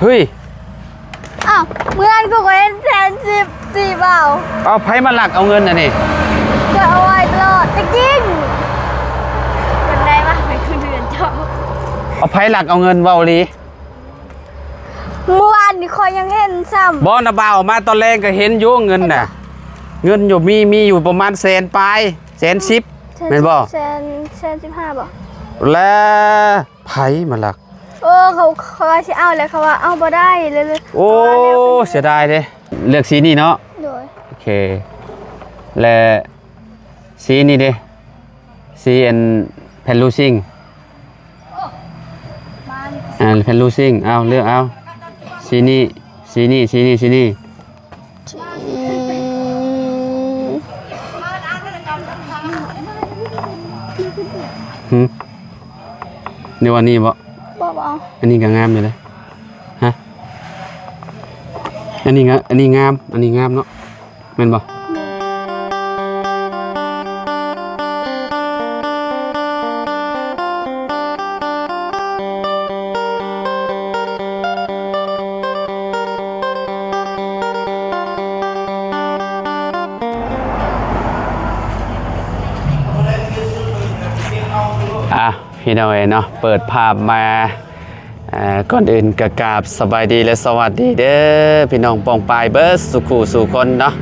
ເຮີ້ຍ ອ້າວ ເມື່ອນັ້ນກໍເຫັນແສນສິບສີ່ບ່າວ. ເອົາ ໃຜມາລັກເອົາເງິນອັນນີ້? ຂ້ອຍເອົາໄວ້ຕະຫຼອດ ແຕ່ກິ້ງ ຈັ່ງໃດວະ ໄປຂຶ້ນເຮືອນເຈົ້າ. ເອົາ ໃຜລັກເອົາເງິນ ເວົ້າອີ່ຫຼີ? ເມື່ອວານນີ້ຂ້ອຍຍັງເຫັນຊ້ຳ. ບໍ່ນະບ່າວ ມາຕອນແລງກໍເຫັນຢູ່ເງິນນະ. ເງິນຢູ່ ມີ ມີຢູ່ປະມານແສນປາຍ ແສນສິບ ແມ່ນບໍ່? ແສນ ແສນສິບຫ້າບໍ່? ແລະ ໃຜມາລັກ? ໂອ້ ເຂົາ ເຂົາວ່າຊິເອົາແລ້ວ ເຂົາວ່າເອົາບໍ່ໄດ້ເລີຍ. ໂອ້ ເສຍດາຍເດ້. ເລືອກສີນີ້ເນາະ. ໂດຍ. ໂອເຄ ແລະ ສີນີ້ເດ້? ສີອັນແຜ່ນລູຊິງ. ອ່າ ແຜ່ນລູຊິງ. ເອົາ ເລືອກເອົາ ສີນີ້ ສີນີ້ ສີນີ້ ສີນີ້. ຫືມ ແນວອັນນີ້ບໍ່? ບໍ່ ບໍ່ເອົາ. ອັນນີ້ກໍງາມຢູ່ເດ້. ຮະ ອັນນີ້ງາມ ອັນນີ້ງາມ ອັນນີ້ງາມເນາະ ແມ່ນບໍ່? ອ່ະ ພີ່ນ້ອງເອີຍເນາະ ເປີດພາບມາ ເອີ ກ່ອນອື່ນກໍກາບສະບາຍດີ ແລະ ສະຫວັດດີເດີ ພີ່ນ້ອງປ້ອງປາຍເບິດສູ່ຄູ່ສູ່ຄົນເນາະ.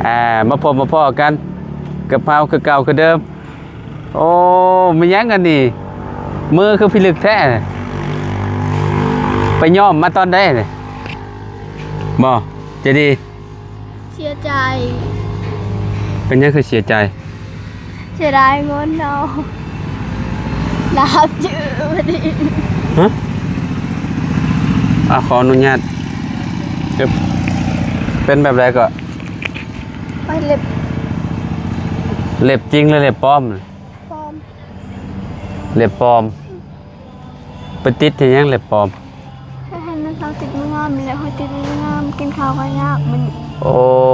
ເອີ ມາພົບມາພໍ້ກັນກັບເຮົາຄືເກົ່າຄືເດີມ. ໂອ້ ແມ່ນຫຍັງອັນນີ້ ມືຄືພິລຶກແທ້? ໄປຍ້ອມມາຕອນໃດນີ້? ບໍ່ ໃຈດີ ເສຍໃຈ. ເປັນຫຍັງຄືເສຍໃຈ? ເສຍດາຍເງິນເນາະ ດາບຈື່ບໍ່ດີ. ຮະ? ອ່ະ ຂໍອະນຸຍາດ. ເປັນແບບໃດກໍ? ໄປເລັບ. ເລັບຈິງຫຼືເລັບປອມ? ປອມ. ເລັບປອມ. ໄປຕິດເຮັດຫຍັງເລັບປອມ? ໃຫ້ມັນເຊົາຕິດງາມແລ້ວ ເຮົາຕິດງາມ ກິນເຂົ້າກໍຍາກມື້ນີ້. ໂອ້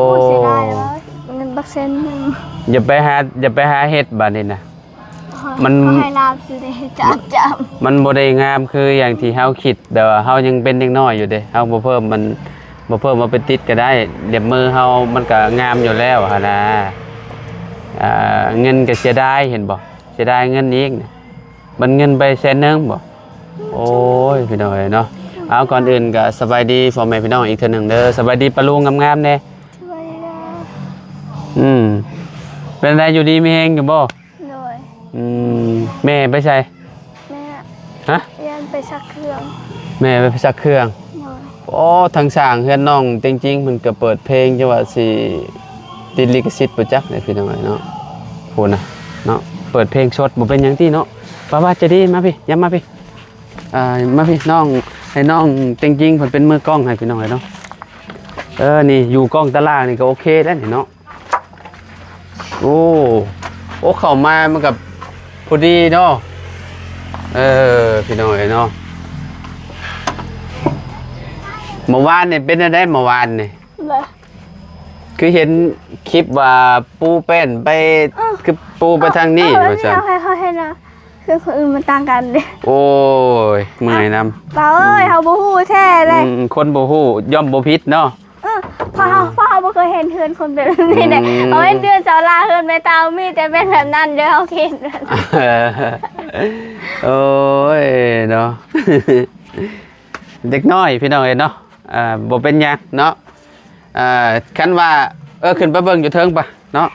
ໂອ້ ເສຍດາຍເລີຍ ເງິນບັກແສນໜຶ່ງ. ຢ່າໄປຫາ ຢ່າໄປຫາເຮັດບາດນີ້ນະ. ມັນ ເຂົາໃຫ້ລາບຊື່ເດ້ ຈາບ ຈາບ. ມັນບໍ່ໄດ້ງາມຄືຢ່າງທີ່ເຮົາຄິດ ແຕ່ວ່າເຮົາຍັງເປັນເດັກນ້ອຍຢູ່ເດ້ ເຮົາບໍ່ເພີ່ມ ມັນບໍ່ເພີ່ມເອົາໄປຕິດກໍໄດ້. ເລັບມືເຮົາມັນກໍງາມຢູ່ແລ້ວຫັ້ນນະ. ອ່າ ເງິນກໍເສຍດາຍ ເຫັນບໍ່? ເສຍດາຍເງິນອີກ. ບັດເງິນໄປແສນໜຶ່ງບໍ່? ໂອ້ຍ ພີ່ນ້ອງເອີຍເນາະ. ເອົາ ກ່ອນອື່ນກໍສະບາຍດີພໍ່ແມ່ພີ່ນ້ອງອີກເທື່ອໜຶ່ງເດີ. ສະບາຍດີປ້າລຸງງາມໆແດ່. ສະບາຍດີເດີ. ອືມ ເປັນໃດ ຢູ່ດີມີແຮງຢູ່ບໍ່? ໂດຍ. ອືມ ແມ່ໄປໃສ? ແມ່ ຮະ? ແມ່ໄປຊັກເຄື່ອງ. ແມ່ໄປຊັກເຄື່ອງ. ໂດຍ. ໂອ້ ທາງສ້າງເຮືອນນ້ອງເຕັງຈິງເພິ່ນກໍເປີດເພງ ຈັ່ງວ່າຊິຕິດລິຂະສິດບໍ່ຈັກເດ້ ພີ່ນ້ອງເອີຍເນາະ. ພຸ້ນນະເນາະ ເປີດເພງສົດ ບໍ່ເປັນຫຍັງຕິເນາະ. ວ່າ ວ່າ ໃຈດີ ມາພີ້ ຢ່າມາພີ້ ອ່າ ມາພີ້ ນ້ອງ ໃຫ້ນ້ອງເຕັງຈິງເພິ່ນເປັນມືກ້ອງໃຫ້ ພີ່ນ້ອງເອີຍເນາະ. ເອີ ນີ້ຢູ່ກ້ອງຕາລ່າງນີ້ກໍໂອເຄແລ້ວນີ້ເນາະ. ໂອ້ ໂອ້ ເຂົ້າມາມັນກໍພໍດີເນາະ. ເອີ ພີ່ນ້ອງເອີຍເນາະ ເມື່ອວານນີ້ເປັນແນວໃດ ເມື່ອວານນີ້? ແລະ ຄືເຫັນຄລິບວ່າປູແປ້ນໄປ ເອີ ຄືປູໄປທາງນີ້ ເອີ ວ່າຊັ້ນ. ເຮົາເຫັນນະ ຄືຄົນອື່ນມັນຕ່າງກັນເດ້. ໂອ້ຍ ເມື່ອຍນຳ ປ້າເອີຍ. ອືມ ເຮົາບໍ່ຮູ້ແທ້ແຫຼະ. ອືມ ຄົນບໍ່ຮູ້ຍ່ອມບໍ່ຜິດເນາະ. ເອີ ເພາະເຮົາ ອືມ ເພາະເຮົາບໍ່ເຄີຍເຫັນເຮືອນຄົນແບບນີ້ເດ້. ອືມ ເຮົາເຫັນເຮືອນຊາວລາວ ເຮືອນແມ່ເຕົາ ມີແຕ່ແມ່ນແບບນັ້ນເດີ ເຮົາເຫັນ. ໂອ້ຍເນາະ ເດັກນ້ອຍ ພີ່ນ້ອງເອີຍເນາະ. ອ່າ ບໍ່ເປັນຫຍັງເນາະ. ອ່າ ຄັນວ່າ ເອີ ຂຶ້ນໄປເບິ່ງຢູ່ເທິງປະເນາະ.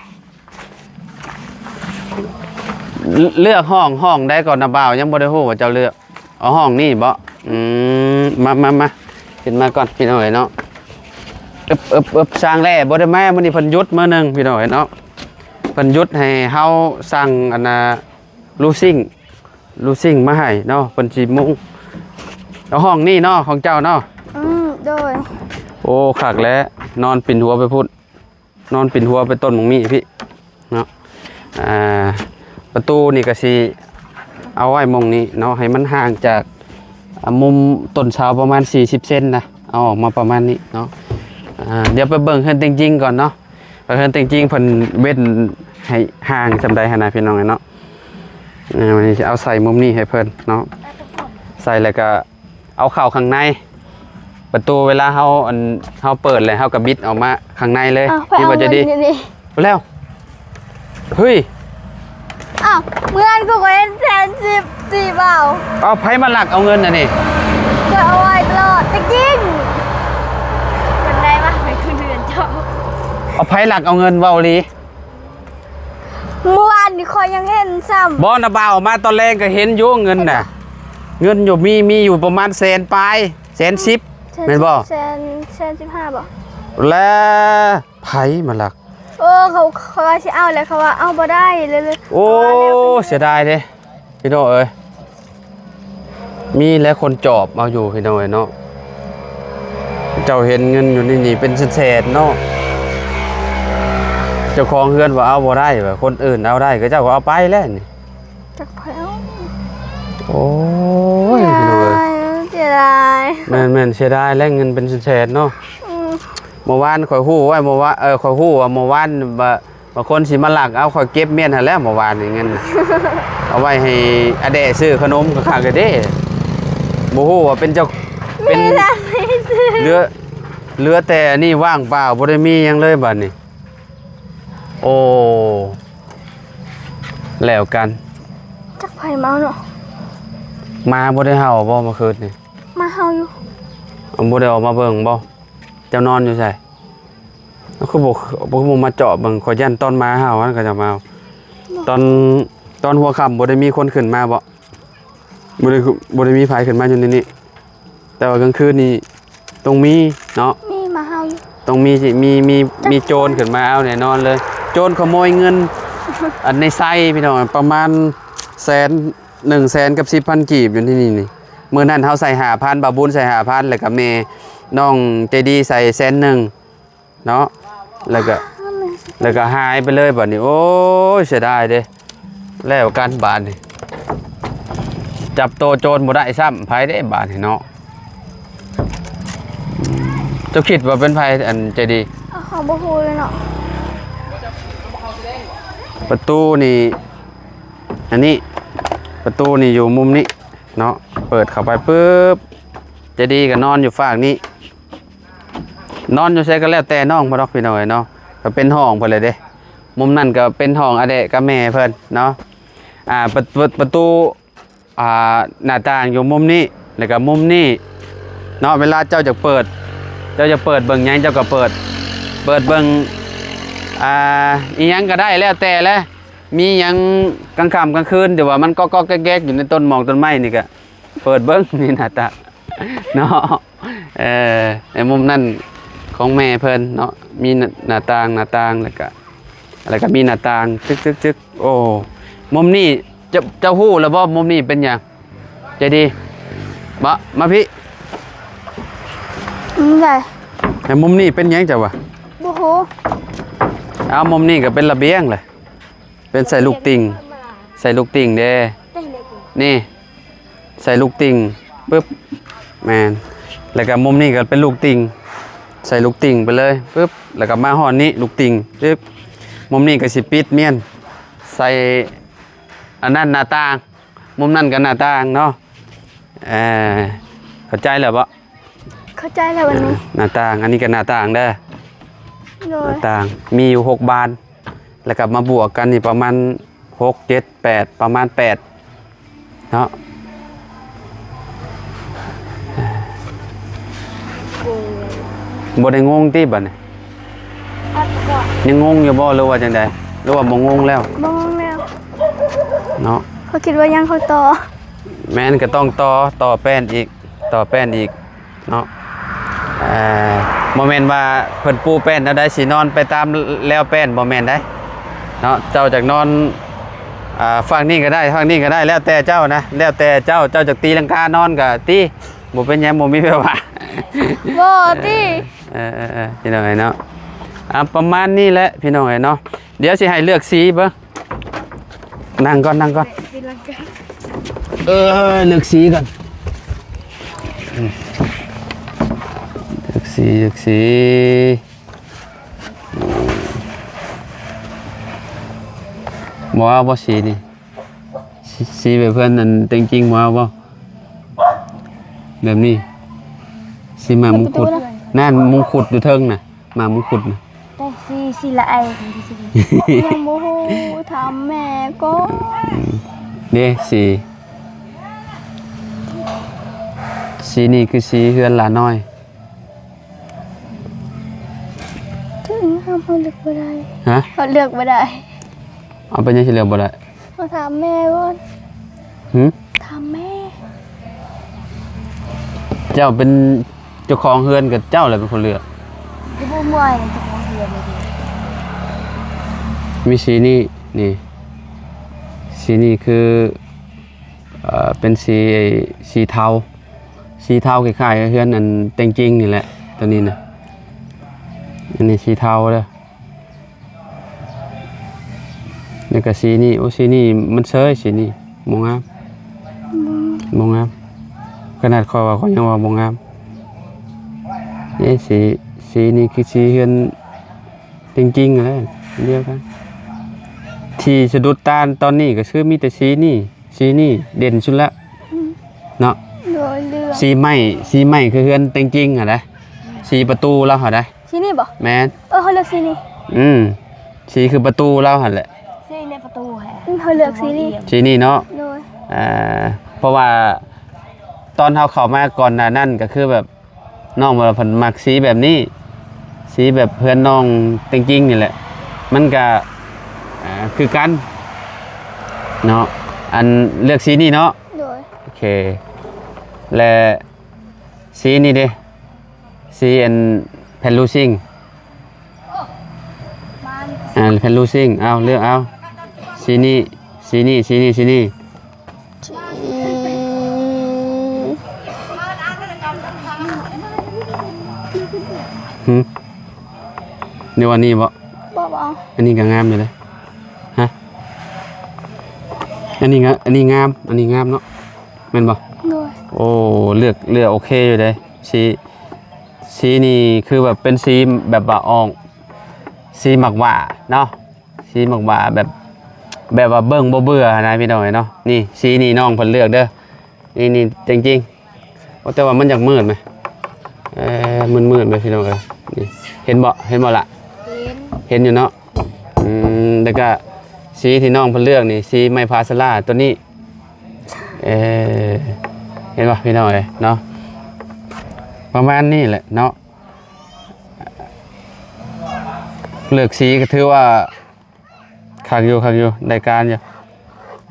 ເລືອກຫ້ອງ ຫ້ອງໃດກ່ອນນະບ່າວ? ຍັງບໍ່ໄດ້ຮູ້ວ່າເຈົ້າເລືອກ ເອົາຫ້ອງນີ້ບໍ? ອືມ ມາ ມາ ມາ ຂຶ້ນມາກ່ອນ ພີ່ນ້ອງເອີຍເນາະ. ອຶບ ອຶບ ອຶບ ຊ່າງແຫຼ້ບໍ່ໄດ້ມາ ມື້ນີ້ເພິ່ນຢຸດມື້ໜຶ່ງ ພີ່ນ້ອງເອີຍເນາະ. ເພິ່ນຢຸດໃຫ້ເຮົາສັ່ງ ອັນນ່າ ລູຊິງ ລູຊິງມາໃຫ້ເນາະ ເພິ່ນຊິມຸງ. ເອົາຫ້ອງນີ້ເນາະ ຂອງເຈົ້າເນາະ. ອືມ ໂດຍ. ໂອ້ ຄັກແຫຼະ ນອນປິ່ນຫົວໄປພຸ້ນ ນອນປິ່ນຫົວໄປຕົ້ນໝາກມີ້ພີ້ເນາະ. ອ່າ ປະຕູນີ້ກໍຊິເອົາໄວ້ໝ່ອງນີ້ເນາະ ໃຫ້ມັນຫ່າງຈາກ ອ່າ ມຸມຕົ້ນເສົາປະມານສີ່ສິບເຊັນນະ ເອົາອອກມາປະມານນີ້ເນາະ. ອ່າ ດຽວໄປເບິ່ງເຮືອນເຕັງຈິງກ່ອນເນາະ ວ່າເຮືອນເຕັງຈິງເພິ່ນເວັ້ນໃຫ້ຫ່າງສ່ຳໃດຫັ້ນນະ ພີ່ນ້ອງເອີຍເນາະ. ອ່າ ວັນນີ້ຊິເອົາໃສ່ມຸມນີ້ໃຫ້ເພິ່ນເນາະ ໃສ່ແລ້ວກໍ ເອົາເຂົ້າຂ້າງໃນ ປະຕູເວລາເຮົາ ອັນ ເຮົາເປີດແລ້ວ ເຮົາກໍບິດອອກມາຂ້າງໃນເລີຍ. ອ້າວ ໄປເອົາເງິນຢູ່ນີ້ ແລ້ວ ເຮີ້ຍ ອ້າວ ເມື່ອນັ້ນກໍເຫັນແສນສິບສີ່ ເວົ້າ ເອົາ ໃຜມາລັກເອົາເງິນອັນນີ້? ຂ້ອຍເອົາໄວ້ຕະຫຼອດ ແຕ່ກິນ ເພິ່ນໄດ້ມາ ໄປຄືເຮືອນເຈົ້າ. ເອົາ ໃຜລັກເອົາເງິນ ເວົ້າອີ່ຫຼີ? ເມື່ອວານນີ້ຂ້ອຍຍັງເຫັນຊ້ຳ. ບໍ່ນະ ບ່າວ ມາຕອນແລງກໍເຫັນຢູ່ເງິນນະ. ເຫັນບໍ່? ເງິນຢູ່ ມີ ມີຢູ່ປະມານແສນປາຍ ແສນສິບ ແສນສິບ ແມ່ນບໍ່? ແສນ ແສນສິບຫ້າບໍ່? ແລ້ວໃຜມາລັກ? ໂອ້ ເຂົາ ເຂົາວ່າຊິເອົາແລ້ວ ເຂົາວ່າເອົາບໍ່ໄດ້ເລີຍ. ໂອ້ ເສຍດາຍເດ້ ພີ່ນ້ອງເອີຍ. ມີແລະຄົນຈອບເອົາຢູ່ ພີ່ນ້ອງເອີຍເນາະ. ເຈົ້າເຫັນເງິນຢູ່ໃນນີ້ເປັນແສນໆເນາະ. ເຈົ້າຂອງເຮືອນວ່າເອົາບໍ່ໄດ້ ວ່າຄົນອື່ນເອົາໄດ້ ເຂົາເຈົ້າກໍເອົາໄປແລ້ວນີ້. ຈັກໃຜເອົາ. ໂອ້ຍ ພີ່ນ້ອງເອີຍ ເສຍດາຍ. ແມ່ນໆ ເສຍດາຍແຫຼະ ເງິນເປັນແສນໆເນາະ. ອືມ ເມື່ອວານຂ້ອຍຮູ້ໄວ້ ເມື່ອວານ ເອີ ຂ້ອຍຮູ້ວ່າເມື່ອວານວ່າ ບາງຄົນຊິມາລັກເອົາ ຂ້ອຍເກັບມ້ຽນຫັ້ນແຫຼະ ເມື່ອວານນີ້ເງິນ ເອົາໄວ້ໃຫ້ອາແດະຊື້ຂະໜົມຄັກໆເດ້. ບໍ່ຮູ້ວ່າເປັນເຈົ້າ ເປັນ ມີແຕ່ໃຫ້ຊື້ ເຫຼືອ ເຫຼືອແຕ່ນີ້ວ່າງເປົ່າ ບໍ່ໄດ້ມີຫຍັງເລີຍບາດນີ້. ໂອ້ ແລ້ວກັນ ຈັກໃຜມາເນາະ. ໝາບໍ່ໄດ້ເຫົ່າບໍ່ເມື່ອຄືນນີ້? ໝາເຫົ່າຢູ່. ເອົາ ບໍ່ໄດ້ອອກມາເບິ່ງບໍ່? ເຈົ້ານອນຢູ່ໃສ? ເອົາ ຄືບໍ່ ຄືບໍ່ມາເຈາະເບິ່ງ? ຂ້ອຍຢ້ານຕອນໝາເຫົ່າຫັ້ນເຂົາຈະມາເອົາ. ບໍ່ ຕອນ ຕອນຫົວຄ່ຳບໍ່ໄດ້ມີຄົນຂຶ້ນມາບໍ່? ບໍ່ໄດ້ ບໍ່ໄດ້ມີໃຜຂຶ້ນມາຢູ່ໃນນີ້. ແຕ່ວ່າກາງຄືນນີ້ຕ້ອງມີເນາະ. ມີໝາເຫົ່າຢູ່. ຕ້ອງມີ ມີ ມີ ມີໂຈນຂຶ້ນມາເອົາແນ່ນອນເລີຍ. ໂຈນຂະໂມຍເງິນ ອັນໃນໄຊພີ່ນ້ອງ ປະມານແສນ ໜຶ່ງແສນກັບສິບພັນກີບຢູ່ທີ່ນີ້ນີ້. ມື້ນັ້ນເຮົາໃສ່ຫ້າພັນ ບ່າວບຸນໃສ່ຫ້າພັນ ແລ້ວກໍແມ່ນ້ອງໃຈດີໃສ່ແສນໜຶ່ງເນາະ. ແລ້ວກໍ ແລ້ວກໍຫາຍໄປເລີຍບາດນີ້. ໂອ້ຍ ເສຍດາຍເດ້. ແລ້ວກັນບາດນີ້ ຈັບໂຕໂຈນບໍ່ໄດ້ຊ້ຳ ໃຜເດ້ບາດນີ້ເນາະ. ເຈົ້າຄິດວ່າເປັນໃຜ ອັນໃຈດີ? ເຮົາບໍ່ຮູ້ເລີຍເນາະ. ປະຕູນີ້ ອັນນີ້ ປະຕູນີ້ຢູ່ມຸມນີ້ເນາະ. ເປີດເຂົ້າໄປປຶບ ໃຈດີກໍນອນຢູ່ຟາກນີ້. ນອນຢູ່ໃສກໍແລ້ວແຕ່ນ້ອງເພິ່ນດອກ ພີ່ນ້ອງເອີຍເນາະ. ກໍເປັນຫ້ອງເພິ່ນແຫຼະເດ້. ມຸມນັ້ນກໍເປັນຫ້ອງອາແດະກັບແມ່ເພິ່ນເນາະ. ອ່າ ປະ ປະ ປະຕູ ອ່າ ໜ້າຕ່າງຢູ່ມຸມນີ້ ແລ້ວກໍມຸມນີ້ເນາະ. ເວລາເຈົ້າຈະເປີດ ເຈົ້າຈະເປີດເບິ່ງຫຍັງ ເຈົ້າກໍເປີດ ເປີດເບິ່ງ ອ່າ ອີ່ຫຍັງກໍໄດ້ ແລ້ວແຕ່ແຫຼະ. ມີຫຍັງກາງຄ່ຳກາງຄືນ ທີ່ວ່າມັນກໍໆແກກໆຢູ່ໃນຕົ້ນໝອກຕົ້ນໄມ້ນີ້ ກໍເປີດເບິ່ງ ນີ້ໜ້າຕ່າງເນາະ. ເອີ ໃນມຸມນັ້ນຂອງແມ່ເພິ່ນເນາະ ມີໜ້າ ໜ້າຕ່າງ ໜ້າຕ່າງ ແລ້ວກະ ແລ້ວກະມີໜ້າຕ່າງ ຈຶກໆໆ. ໂອ້ ມຸມນີ້ ເຈົ້າ ເຈົ້າຮູ້ແລ້ວບໍ່ ມຸມນີ້ເປັນຫຍັງ? ໃຈດີ ມາ ມາພີ້. ມຸມໃດ? ໃນມຸມນີ້ເປັນຫຍັງເຈົ້າວ່າ? ບໍ່ຮູ້. ເອົາ ມຸມນີ້ກໍເປັນລະບຽງແຫຼະ. ເປັນໃສ່ລູກຕິ່ງ ໃສ່ລູກຕິ່ງເດ້ ນີ້ ໃສ່ລູກຕິ່ງປຶບ ແມ່ນ ແລ້ວກໍມຸມນີ້ກໍເປັນລູກຕິ່ງ ໃສ່ລູກຕິ່ງໄປເລີຍປຶບ ແລ້ວກໍມາຮອດນີ້ລູກຕິ່ງປຶບ. ມຸມນີ້ກໍຊິປິດມ້ຽນ ໃສ່ອັນນັ້ນໜ້າຕ່າງ ມຸມນັ້ນກໍໜ້າຕ່າງເນາະ. ເອີ ເຂົ້າໃຈແລ້ວບໍ່? ເຂົ້າໃຈແລ້ວບັດນີ້. ໜ້າຕ່າງ ອັນນີ້ກໍໜ້າຕ່າງເດີ. ໂດຍ. ໜ້າຕ່າງມີຢູ່ຫົກບານ ແລ້ວກໍມາບວກກັນນີ້ປະມານຫົກ ເຈັດ ແປດ ປະມານແປດເນາະ. ບໍ່ໄດ້ງົງຕິບັດນີ້? ຍັງງົງຢູ່ບໍ່ ຫຼືວ່າຈັ່ງໃດ? ຫຼືວ່າບໍ່ງົງແລ້ວ? ບໍ່ງົງແລ້ວເນາະ. ເຂົາຄິດວ່າຍັງ ເຂົາຕໍ່. ແມ່ນ ກໍຕ້ອງຕໍ່ ຕໍ່ແປ້ນອີກ ຕໍ່ແປ້ນອີກເນາະ. ເອີ ບໍ່ແມ່ນວ່າເພິ່ນປູແປ້ນແນວໃດ ຊິນອນໄປຕາມແລວແປ້ນ ບໍ່ແມ່ນໃດເນາະ. ເຈົ້າຈະນອນ ອ່າ ຝັ່ງນີ້ກໍໄດ້ ຝັ່ງນີ້ກໍໄດ້ ແລ້ວແຕ່ເຈົ້ານະ ແລ້ວແຕ່ເຈົ້າ. ເຈົ້າຈະຕີລັງການອນກໍຕີ ບໍ່ເປັນຫຍັງ ບໍ່ມີໃຜວ່າ. ບໍ່ຕິ. ເອີ ເອີ ເອີ ພີ່ນ້ອງເອີຍເນາະ. ອ່າ ປະມານນີ້ແຫຼະ ພີ່ນ້ອງເອີຍເນາະ. ດຽວຊິໃຫ້ເລືອກສີເບິ່ງ. ນັ່ງກ່ອນ ນັ່ງກ່ອນ. ເອີ ເລືອກສີກ່ອນ. ອືມ ເລືອກສີ ເລືອກສີ. ບໍ່ເອົາບໍ່ສີນີ້? ສີ ສີແບບເພື່ອນອັນແຕ່ງຈິງບໍ່ເອົາບໍ່? ແບບນີ້ ສີໝາກມຸງຄຸດ ເປີດປະຕູນະ ນັ້ນມຸງຄຸດຢູ່ເທິງນະ ໝາກມຸງຄຸດນະ ແຕ່ສີ ສີລະໄອ ຍັງບໍ່ຮູ້ ຖາມແມ່ກ່ອນ. ເດ້ ສີ ສີນີ້ຄືສີເຮືອນຫຼານ້ອຍ. ເຖິງງາມ ເຮົາເລືອກບໍ່ໄດ້. ຮະ? ເຮົາເລືອກບໍ່ໄດ້. ເອົາ ເປັນຫຍັງຊິເລືອກບໍ່ໄດ້? ເຮົາຖາມແມ່ກ່ອນ. ຫື? ຖາມແມ່. ເຈົ້າເປັນເຈົ້າຂອງເຮືອນ ກໍເຈົ້າແຫຼະເປັນຄົນເລືອກ. ຄືບໍ່ເມື່ອຍເຈົ້າຂອງເຮືອນເລີຍ. ມີສີນີ້ ນີ້ ສີນີ້ຄື ເອີ ເປັນສີ ສີເທົາ ສີເທົາຄ້າຍໆກັບເຮືອນອັນແຕງຈິງນີ້ແຫຼະ ໂຕນີ້ນະ ອັນນີ້ສີເທົາເດີ. ແລ້ວກໍສີນີ້ ໂອ້ ສີນີ້ມັນເຊີຍ ສີນີ້ບໍ່ງາມ ບໍ່ງາມ ຂະໜາດຂ້ອຍວ່າຂ້ອຍຍັງວ່າບໍ່ງາມເດ້. ສີ ສີນີ້ຄືສີເຮືອນແຕງຈິງຫັ້ນແຫຼະ ດຽວກັນ ທີ່ສະດຸດຕາຕອນນີ້ກໍຄືມີແຕ່ສີນີ້ ສີນີ້ເດັ່ນສຸດແລ້ວ ອືມ ເນາະ. ໂດຍ ເຫຼືອງ ສີໄມ້ ສີໄມ້ຄືເຮືອນແຕງຈິງຫັ້ນໃດ໋ ອືມ ສີປະຕູລາວຫັ້ນໃດ໋. ສີນີ້ບໍ່? ແມ່ນ. ເອີ ເຮົາເລືອກສີນີ້. ອືມ ສີຄືປະຕູລາວຫັ້ນແຫຼະ ສີໃນປະຕູແຮະ. ອືມ ເຮົາເລືອກສີນີ້ ສີນີ້ເນາະ. ໂດຍ ເອີ ເພາະວ່າຕອນເຮົາເຂົ້າມາກ່ອນໜ້ານັ້ນ ກໍຄືແບບ ນ້ອງວ່າເພິ່ນມັກສີແບບນີ້ ສີແບບເຮືອນນ້ອງແຕງຈິງນີ້ແຫຼະ ມັນກະ ເອີ ຄືກັນເນາະ. ອັນເລືອກສີນີ້ເນາະ. ໂດຍ ໂອເຄ ແລະ ສີນີ້ເດ ສີອັນແຜ່ນລູຊິງ ອ່າ ແຜ່ນລູຊິງ ເອົາ ເລືອກເອົາ ສີນີ້ ສີນີ້ ສີນີ້ ສີນີ້ ຫື ຫຼືວ່ານີ້ບໍ? ບໍ່ ບໍ່ເອົາ. ອັນນີ້ກໍງາມຢູ່ເດ້. ຮະ? ອັນນີ້ງາ ອັນນີ້ງາມ ອັນນີ້ງາມເນາະ ແມ່ນບໍ່? ໂດຍ. ໂອ້ ເລືອກ ເລືອກໂອເຄຢູ່ເດ້ ສີ ສີນີ້ຄືແບບເປັນສີແບບວ່າອອກ ສີໝາກຫວ້າເນາະ ສີໝາກຫວ້າແບບ ແບບວ່າເບິ່ງບໍ່ເບື່ອຫັ້ນນະພີ່ນ້ອງເອີຍເນາະ. ນີ້ ສີນີ້ນ້ອງເພິ່ນເລືອກເດີ ນີ້ ນີ້ ແຕງຈິງ. ໂອ້ ແຕ່ວ່າມັນຢາກມືດແມ ເອີ ມືດໆແມພີ່ນ້ອງເອີຍ. ນີ້ ເຫັນບໍ່ ເຫັນບໍ່ລະ? ເຫັນ ເຫັນຢູ່ເນາະ. ອືມ ແລ້ວກະສີທີ່ນ້ອງເພິ່ນເລືອກນີ້ ສີໄມ້ພາສາລາໂຕນີ້ ເອີ ເຫັນບໍ່ພີ່ນ້ອງເອີຍເນາະ ປະມານນີ້ແຫຼະເນາະ. ເລືອກສີກໍຖືວ່າຄັກຢູ່ ຄັກຢູ່ ໄດ້ການຢູ່.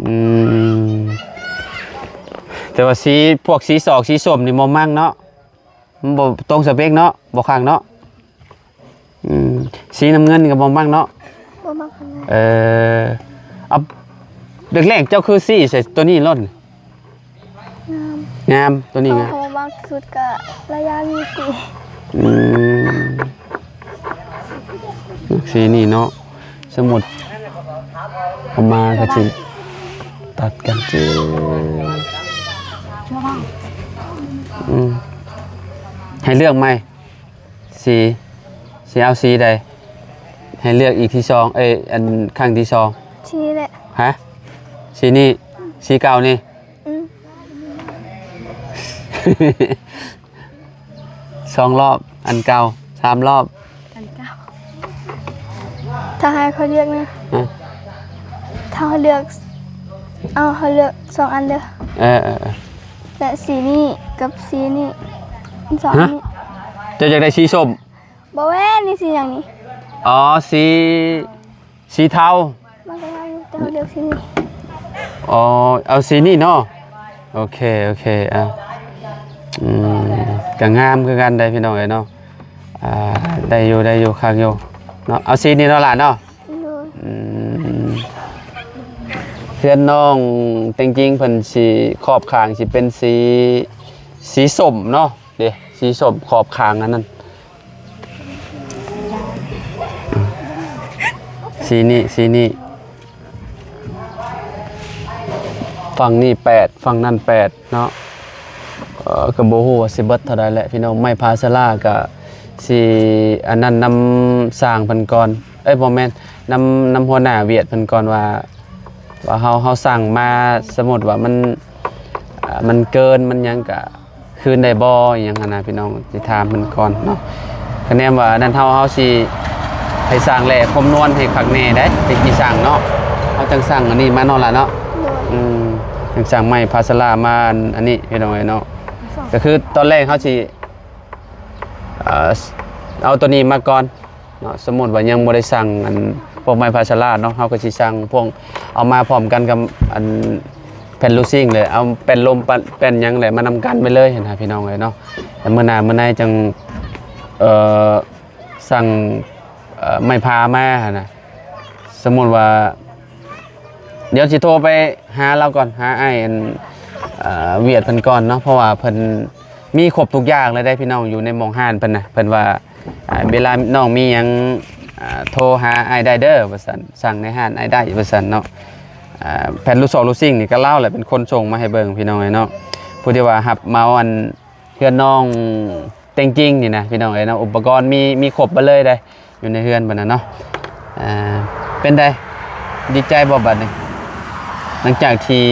ອືມ ແຕ່ວ່າສີ ພວກສີຊອກສີສົ້ມນີ້ບໍ່ມັກເນາະ ມັນບໍ່ຕົງສະເປັກເນາະ ບໍ່ຄັກເນາະ. ອືມ ສີນ້ຳເງິນກໍບໍ່ມັກເນາະ ບໍ່ມັກປານໃດ. ເອີ ເອົາ ແລກໆເຈົ້າຄືຊີ້ໃສ່ໂຕນີ້ໂລດ? ງາມ ງາມ ໂຕນີ້ງາມ. ເຮົາມັກສຸດກະລະຍະນີ້ຕິ. ອືມ ມັກສີນີ້ເນາະ ສົມມຸດເອົາມາກໍຊິຕັດກັນ. ອືມ ໃຫ້ເລືອກໃໝ່ ສີ ຊິເອົາສີໃດ? ໃຫ້ເລືອກອີກທີສອງ ເອີຍ ອັນຄັ້ງທີສອງ. ສີນີ້ແຫຼະ. ຮະ? ສີນີ້ ສີເກົ່ານີ້? ອືມ ສອງລອບ ອັນເກົ່າສາມລອບ ອັນເກົ່າ. ຖ້າໃຫ້ຂ້ອຍເລືອກນະ? ຮະ? ຖ້າໃຫ້ເລືອກ ເອົາ ໃຫ້ເລືອກສອງອັນເດີ. ເອີ ເອີ ເອີ. ແລະ ສີນີ້ກັບສີນີ້ ສອງອັນນີ້. ເຈົ້າຢາກໄດ້ສີສົ້ມ? ບໍ່ແມ່ນ ນີ້ສີຫຍັງນີ້? ອໍ ສີ ສີເທົາ. ມັນກໍງາມຢູ່ ແຕ່ເຮົາເລືອກສີນີ້. ອໍ ເອົາສີນີ້ເນາະ. ໂອເຄ ໂອເຄ ອ່າ ອືມ ກໍງາມຄືກັນໄດ໋ພີ່ນ້ອງເອີຍເນາະ. ອ່າ ໄດ້ຢູ່ ໄດ້ຢູ່ ຄັກຢູ່ເນາະ. ເອົາສີນີ້ເນາະຫຼານເນາະ. ໂດຍ. ອືມ ເຮືອນນ້ອງແຕງຈິງເພິ່ນຊິຂອບຂ້າງຊິເປັນສີ ສີສົ້ມເນາະ ເດ້ ສີສົ້ມຂອບຂ້າງອັນນັ້ນ. ສີນີ້ ສີນີ້ ຝັ່ງນີ້ແປດ ຝັ່ງນັ້ນແປດເນາະ. ເອີ ກໍບໍ່ຮູ້ວ່າຊິເບິດເທົ່າໃດແຫຼະພີ່ນ້ອງ. ໄມ້ພາສາລາກໍຊິອັນນັ້ນນຳຊ່າງເພິ່ນກ່ອນ ເອີຍ ບໍ່ແມ່ນ ນຳ ນຳຫົວໜ້າວຽດເພິ່ນກ່ອນວ່າ ວ່າເຮົາ ເຮົາສັ່ງມາ ສົມມຸດວ່າມັນ ເອີ ມັນເກີນ ມັນຫຍັງກະ ຄືນໄດ້ບໍ່ ອີ່ຫຍັງຫັ້ນນະພີ່ນ້ອງ ຊິຖາມເພິ່ນກ່ອນເນາະ. ຄະແນນວ່ານັ້ນ ເຮົາ ເຮົາຊິໃຫ້ສ້າງແຫຼະຄວາມນວນໃຫ້ຄັກແນ່ໄດ໋ ແຕ່ຊິສ້າງເນາະ. ເຮົາຈັ່ງສ້າງອັນນີ້ມາເນາະລະເນາະ. ໂດຍ ອືມ ຈັ່ງສ້າງໄມ້ພາສາລາມາອັນ ອັນນີ້ພີ່ນ້ອງເອີຍເນາະ. ກໍຄືຕອນແລກເຮົາຊິ ເອີ ເອົາໂຕນີ້ມາກ່ອນເນາະ. ສົມມຸດວ່າຍັງບໍ່ໄດ້ສ້າງອັນພວກໄມ້ພາສາລາເນາະ ເຮົາກໍຊິສ້າງພວກ ເອົາມາພ້ອມກັນກັບອັນ ແຜ່ນລູຊິງເລີຍ ເອົາແປ້ນລົມ ແປ້ນ ແປ້ນຫຍັງແຫຼະມານຳກັນໄປເລີຍຫັ້ນນະພີ່ນ້ອງເອີຍເນາະ. ແລ້ວມື້ໜ້າມື້ໃນຈັ່ງ ເອີ ສັ່ງ ເອີ ໄມ້ພາມາຫັ້ນນະ. ສົມມຸດວ່າ ດຽວຊິໂທໄປຫາລາວກ່ອນ ຫາອ້າຍອັນ ເອີ ຫວຽດເພິ່ນກ່ອນເນາະ ເພາະວ່າເພິ່ນມີຄົບທຸກຢ່າງເລີຍເດ້ພີ່ນ້ອງ ຢູ່ໃນໝ່ອງຮ້ານເພິ່ນນະ. ເພິ່ນວ່າ ອ່າ ເວລານ້ອງມີຫຍັງ ອ່າ ໂທຫາອ້າຍໄດ້ເດີ ວ່າຊັ້ນ ສັ່ງໃນຮ້ານອ້າຍໄດ້ ວ່າຊັ້ນເນາະ. ອ່າ ແຜ່ນລູກຊອກລູກຊິງນີ້ກໍລາວແຫຼະເປັນຄົນສົ່ງມາໃຫ້ເບິ່ງ ພີ່ນ້ອງເອີຍເນາະ. ຜູ້ທີ່ວ່າຮັບເໝົາອັນເຮືອນນ້ອງເຕັງຈິງນີ້ນະ ພີ່ນ້ອງເອີຍເນາະ ອຸປະກອນມີ ມີຄົບເບິດເລີຍເດ້ ຢູ່ໃນເຮືອນເພິ່ນນະເນາະ. ອ່າ ເປັນໃດ ດີໃຈບໍ່ບັດນີ້ ຫຼັງຈາກທີ່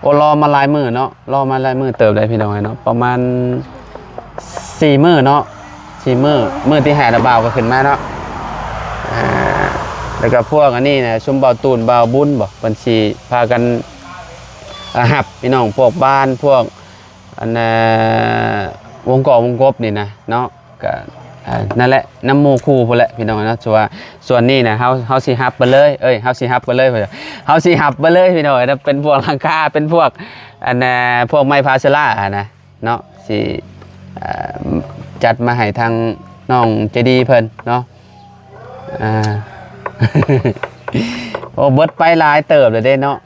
ໂອ້ ລໍມາຫຼາຍມື້ເນາະ ລໍມາຫຼາຍມື້ເຕີບໄດ້ພີ່ນ້ອງເອີຍເນາະ ປະມານສີ່ມື້ເນາະ ສີ່ມື້ ມື້ທີຫ້າລະບ່າວກໍຂຶ້ນມາເນາະ. ອ່າ ແລ້ວກໍພວກອັນນີ້ນະ ຊຸມບ່າວຕູນ ບ່າວບຸນບໍ ເພິ່ນຊິພາກັນ ອ່າ ຮັບພີ່ນ້ອງ ພວກບ້ານ ພວກອັນ ອ່າ ວົງກໍວົງກົບນີ້ນະເນາະ. ກະ ອ່າ ນັ້ນແຫຼະ ນຳໝູ່ຄູ່ພຸ້ນແຫຼະພີ່ນ້ອງເນາະ. ສ່ວນວ່າ ສ່ວນນີ້ນະ ເຮົາ ເຮົາຊິຮັບໄປເລີຍ ເອີຍ ເຮົາຊິຮັບໄປເລີຍ ເຮົາຊິຮັບໄປເລີຍພີ່ນ້ອງເອີຍເນາະ. ເປັນພວກຫຼັງຄາ ເປັນພວກ ອັນ ອ່າ ພວກໄມ້ພາເຊລາຫັ້ນນະເນາະ ຊິ ອ່າ ຈັດມາໃຫ້ທາງນ້ອງໃຈດີເພິ່ນເນາະ. ອ່າ ໂອ້ ເບິດໄປຫຼາຍເຕີບແລ້ວເດ້ເນາະ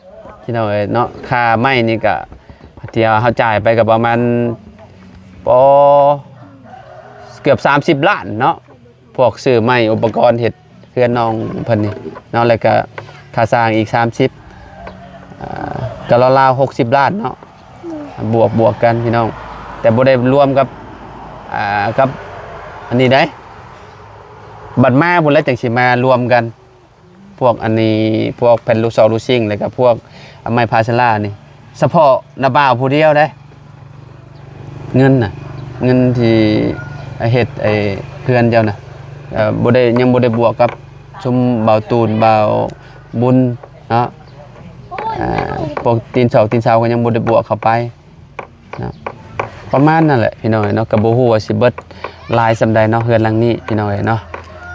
ພີ່ນ້ອງເອີຍເນາະ. ຄ່າໄມ້ນີ້ກະ ທີ່ເຮົາຈ່າຍໄປກໍປະມານ ປ ເກືອບສາມສິບລ້ານເນາະ ພວກຊື້ໄມ້ອຸປະກອນເຮັດເຮືອນນ້ອງເພິ່ນນີ້ເນາະ. ແລ້ວກະຄ່າສ້າງອີກສາມສິບ ອ່າ ກໍລາວໆຫົກສິບລ້ານເນາະ ບວກ ບວກກັນພີ່ນ້ອງ ແຕ່ບໍ່ໄດ້ລວມກັບ ອ່າ ກັບອັນນີ້ໃດ໋ ບັດມາພຸ້ນແຫຼະຈັ່ງຊິມາລວມກັນ ພວກອັນນີ້ ພວກແຜ່ນລູກຊອກລູຊິງ ແລ້ວກໍພວກໄມ້ພາເຊລານີ້ ສະເພາະນ້າບ່າວຜູ້ດຽວເດ້ ເງິນນະ ເງິນທີ່ເຮັດໄອ້ເຮືອນເຈົ້ານະ ເອີ ບໍ່ໄດ້ ຍັງບໍ່ໄດ້ບວກກັບຊຸມບ່າວຕູນ ບ່າວບຸນເນາະ ອ່າ ພວກຕີນຊອກຕີນເສົາກໍຍັງບໍ່ໄດ້ບວກເຂົ້າໄປ ເນາະ ປະມານນັ້ນແຫຼະພີ່ນ້ອງເອີຍເນາະ. ກໍບໍ່ຮູ້ວ່າຊິເບິດຫຼາຍສ່ຳໃດເນາະ ເຮືອນຫຼັງນີ້ພີ່ນ້ອງເອີຍເນາະ.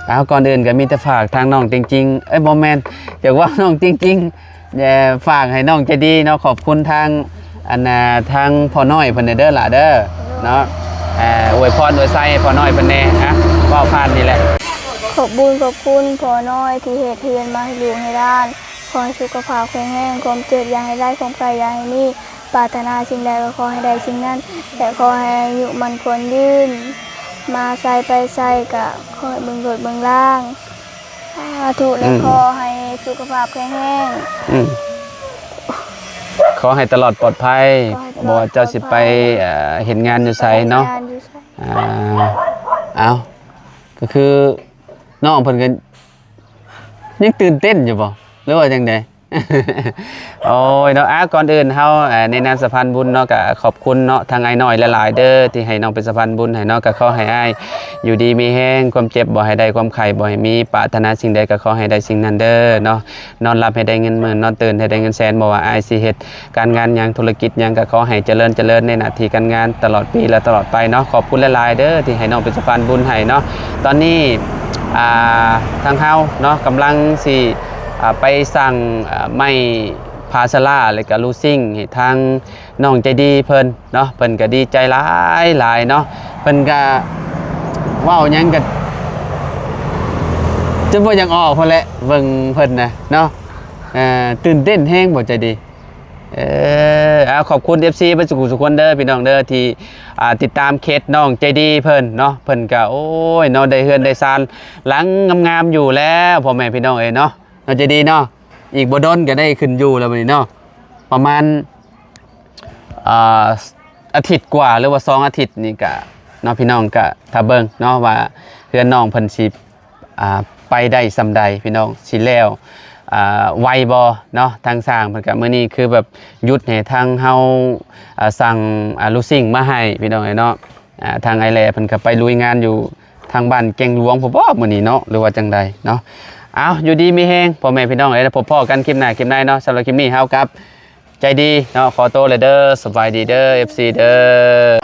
ເອົາ ກ່ອນອື່ນກໍມີແຕ່ຝາກທາງນ້ອງຕິງຈິງ ເອີຍ ບໍ່ແມ່ນ ຢາກເວົ້ານ້ອງຕິງຈິງ ເອີ ຝາກໃຫ້ນ້ອງໃຈດີເນາະ ຂອບຄຸນທາງ ອັນ ອ່າ ທາງພໍ່ນ້ອຍເພິ່ນແດ່ເດີຫຼ້າເດີເນາະ. ເອີ ອວຍພອນອວຍໄຊໃຫ້ພໍ່ນ້ອຍເພິ່ນແດ່ ອ່ະ ເວົ້າຜ່ານນີ້ແຫຼະ. ຂອບບຸນຂອບຄຸນພໍ່ນ້ອຍທີ່ເຮັດເຮືອນມາໃຫ້ລູກໃຫ້ຫຼານ ຂໍໃຫ້ສຸຂະພາບແຂງແຮງ ຄວາມເຈັບຢ່າໃຫ້ໄດ້ ຄວາມໄຂ້ຢ່າໃຫ້ມີ ປາດຖະໜາສິ່ງໃດກໍຂໍໃຫ້ໄດ້ສິ່ງນັ້ນ ແລະ ຂໍໃຫ້ອາຍຸໝັ້ນຂວັນຍືນ ມາໃສໄປໃສກໍຂໍໃຫ້ເບິ່ງລົດເບິ່ງລາງ ສາທຸ ແລະ ອືມ ຂໍໃຫ້ສຸຂະພາບແຂງແຮງ ອືມ ຂໍໃຫ້ຕະຫຼອດປອດໄພ ຂໍໃຫ້ຕະຫຼອດປອດໄພ ບໍ່ວ່າເຈົ້າຊິໄປ ເອີ ເຮັດງານຢູ່ໃສເນາະ ເຮັດງານຢູ່ໃສ ອ່າ ເອົາ ກໍຄືນ້ອງເພິ່ນກໍຍັງຕື່ນເຕັ້ນຢູ່ບໍ່ ຫຼືວ່າຈັ່ງໃດ? ໂອ້ຍເນາະ ອ່າ ກ່ອນອື່ນເຮົາ ເອີ ໃນນາມສະພານບຸນເນາະ ກະຂອບຄຸນເນາະ ທາງອ້າຍນ້ອຍຫຼາຍໆເດີ ທີ່ໃຫ້ນ້ອງເປັນສະພານບຸນໃຫ້ເນາະ. ກະຂໍໃຫ້ອ້າຍຢູ່ດີມີແຮງ ຄວາມເຈັບບໍ່ໃຫ້ໄດ້ ຄວາມໄຂ້ບໍ່ໃຫ້ມີ ປາດຖະໜາສິ່ງໃດກະຂໍໃຫ້ໄດ້ສິ່ງນັ້ນເດີເນາະ. ນອນຫຼັບໃຫ້ໄດ້ເງິນໝື່ນ ນອນຕື່ນໃຫ້ໄດ້ເງິນແສນ ບໍ່ວ່າອ້າຍຊິເຮັດການງານຫຍັງ ທຸລະກິດຫຍັງ ກະຂໍໃຫ້ຈະເລີນ ຈະເລີນໃນໜ້າທີ່ການງານຕະຫຼອດປີ ແລະ ຕະຫຼອດໄປເນາະ. ຂອບຄຸນຫຼາຍໆເດີ ທີ່ໃຫ້ນ້ອງເປັນສະພານບຸນໃຫ້ເນາະ. ຕອນນີ້ ອ່າ ທາງເຮົາເນາະ ກຳລັງຊິ ອ່າ ໄປສັ່ງ ອ່າ ໄມ້ພາສາລາ ແລະກະລູຊິງ ໃຫ້ທາງນ້ອງໃຈດີເພິ່ນເນາະ. ເພິ່ນກະດີໃຈຫຼາຍໆເນາະ ເພິ່ນກະເວົ້າຫຍັງກະຈົນບໍ່ຢາກອອກພຸ້ນແຫຼະ ເບິ່ງເພິ່ນນະເນາະ. ເອີ ຕື່ນເຕັ້ນແຮງບໍ່ໃຈດີ. ເອີ ເອົາ ຂອບຄຸນ ເອັຟຊີ ເບິດສຸຂູສຸຄົນເດີ ພີ່ນ້ອງເດີ ທີ່ ອ່າ ຕິດຕາມເຂດນ້ອງໃຈດີເພິ່ນເນາະ. ເພິ່ນກະ ໂອ້ຍເນາະ ໄດ້ເຮືອນໄດ້ຊານຫຼັງງາມໆຢູ່ແລ້ວ ພໍ່ແມ່ພີ່ນ້ອງເອີຍເນາະ. ນ້ອງໃຈດີເນາະ ອີກບໍ່ດົນກໍໄດ້ຂຶ້ນຢູ່ແລ້ວບັດນີ້ເນາະ ປະມານ ອ່າ ອາທິດກວ່າ ຫຼືວ່າສອງອາທິດນີ້ກະເນາະ ພີ່ນ້ອງກະຖ້າເບິ່ງເນາະ ວ່າເຮືອນນ້ອງເພິ່ນຊິ ອ່າ ໄປໄດ້ສ່ຳໃດ ພີ່ນ້ອງ ຊິແລ້ວ ອ່າ ໄວບໍ່ເນາະ ທາງຊ່າງເພິ່ນກະ ມື້ນີ້ຄືແບບຢຸດໃຫ້ທາງເຮົາ ອ່າ ສັ່ງ ອ່າ ລູຊິງມາໃຫ້ພີ່ນ້ອງເອີຍເນາະ. ອ່າ ທາງອ້າຍແຫຼເພິ່ນກະໄປລຸຍງານຢູ່ທາງບ້ານແກ້ງຫຼວງພຸ້ນບໍ ມື້ນີ້ເນາະ ຫຼືວ່າຈັ່ງໃດເນາະ. ເອົາ ຢູ່ດີມີແຮງພໍ່ແມ່ພີ່ນ້ອງເອີຍ ແລ້ວພົບພໍ້ກັນຄລິບໜ້າຄລິບໃນເນາະ. ສຳລັບຄລິບນີ້ເຮົາກັບໃຈດີເນາະ ຂໍໂຕແລ້ວເດີ ສະບາຍດີເດີ ເອັຟຊີ ເດີ.